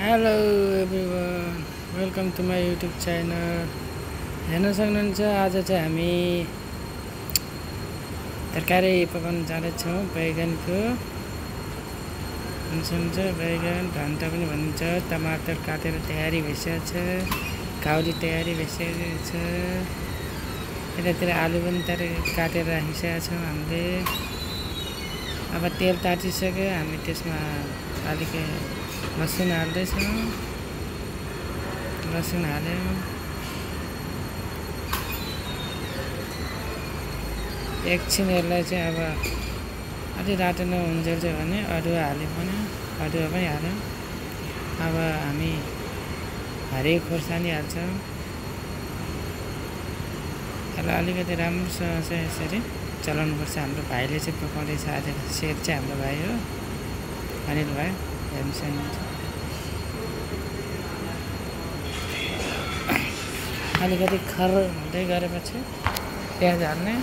Hello everyone, welcome to my YouTube channel. हेर्न सक्नुहुन्छ आज चाहिँ हामी तरकारी पकाउन जाँदैछौँ। बैगनको हुन्छ बैगन भन्टा पनि भनिन्छ। टमाटर काटेर तयारी भइसकेको छ, काउली तयारी भइसकेको छ। यतातिर आलु पनि काटेर राखिसकेका छौँ हामीले। अब तेल तातिसक्यो, हामी त्यसमा अलिकति लसुन हाल्दैछौँ। लसुन हाल्यौँ, एकछिन यसलाई चाहिँ अब अलि रातो नहुन्जेल चाहिँ भने अदुवा हाल्यो भने अदुवा पनि हाल्यौँ। अब हामी हरियो खोर्सानी हाल्छौँ। यसलाई अलिकति राम्रोसँग चाहिँ यसरी चलाउनुपर्छ। हाम्रो भाइले चाहिँ पकाउँदैछ आज। सेफ चाहिँ हाम्रो भाइ हो, अनिल भाइ। हेर्नु सक्नुहुन्छ। अलिकति खर हुँदै गरेपछि प्याज हाल्ने।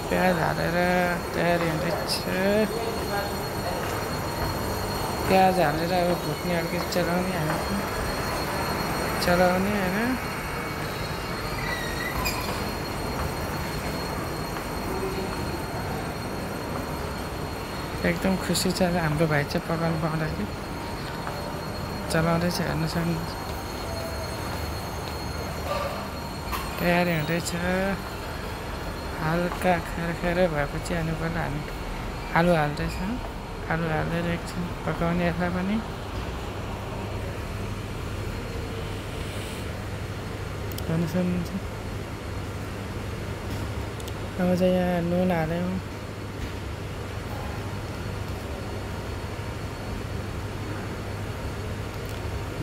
प्याज हालेर तयारी हुँदैछ। प्याज हालेर अब भुट्ने, अलिकति चलाउने होइन। एकदम खुसी छ हाम्रो भाइ चाहिँ पकाउनु पाउँदाखेरि। चलाउँदैछ, हेर्न सक्नुहुन्छ। तयारी हुँदैछ। हल्का खर भएपछि पहिला हामी आलु हाल्दैछौँ। आलु हालेर एकछिन पकाउने यसलाई पनि। हेर्न सक्नुहुन्छ। अब चाहिँ यहाँ नुन हाल्यौँ।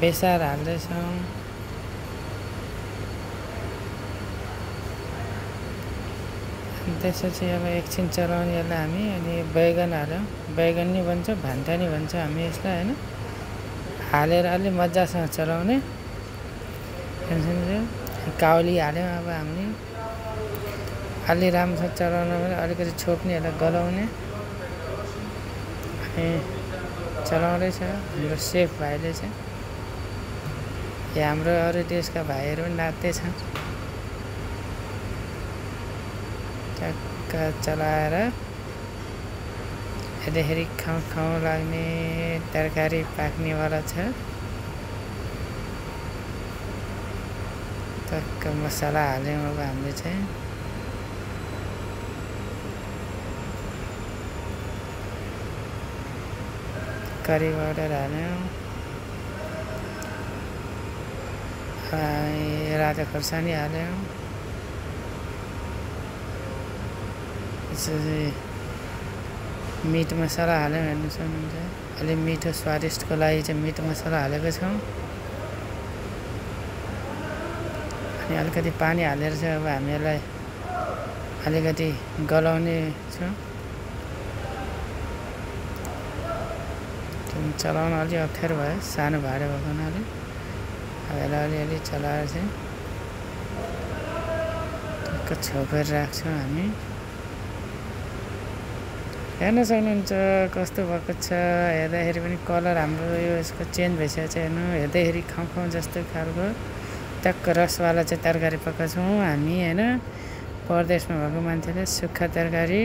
बेसार हाल्दैछौँ। त्यसपछि अब एकछिन चलाउने यसलाई हामी। अनि बैगन हाल्यौँ। बैगन नि भन्छ, भान्टा नि भन्छ हामी यसलाई, होइन। हालेर अलि मजासँग चलाउने। काउली हाल्यौँ। अब हामीले अलि राम्रोसँग चलाउनु भने अलिकति छोप्ने, यसलाई गलाउने। अनि चलाउँदैछ हाम्रो सेफ भाइले चाहिँ। यहाँ हाम्रो अरू देशका भाइहरू पनि नाच्दैछन्। टक्क चलाएर यतिखेरि खाउँ लाग्ने तरकारी पाक्नेवाला छ। टक्क मसला हाल्यौँ। अब हामीले चाहिँ करी पाउडर हाल्यौँ। रातो खोर्सानी हाल्यौँ। मिट मसला हाल्यौँ। हेर्नु सक्नुहुन्छ। अलि मिठो स्वादिष्टको लागि चाहिँ मिट मसला हालेको छौँ। अनि अलिकति पानी हालेर चाहिँ अब हामी यसलाई अलिकति गलाउने छौँ। चलाउन अलि अप्ठ्यारो भयो, सानो भाँडो भएको हुनाले। अब यसलाई अलिअलि चलाएर चाहिँ टक्क छोपेर राख्छौँ हामी। हेर्न सक्नुहुन्छ कस्तो भएको छ। हेर्दाखेरि पनि कलर हाम्रो यो यसको चेन्ज भइसकेको छ। हेर्नु, हेर्दैखेरि खाउँ जस्तो खालको टक्क रसवाला चाहिँ तरकारी पकाउँछौँ हामी, होइन। परदेशमा भएको मान्छेले सुक्खा तरकारी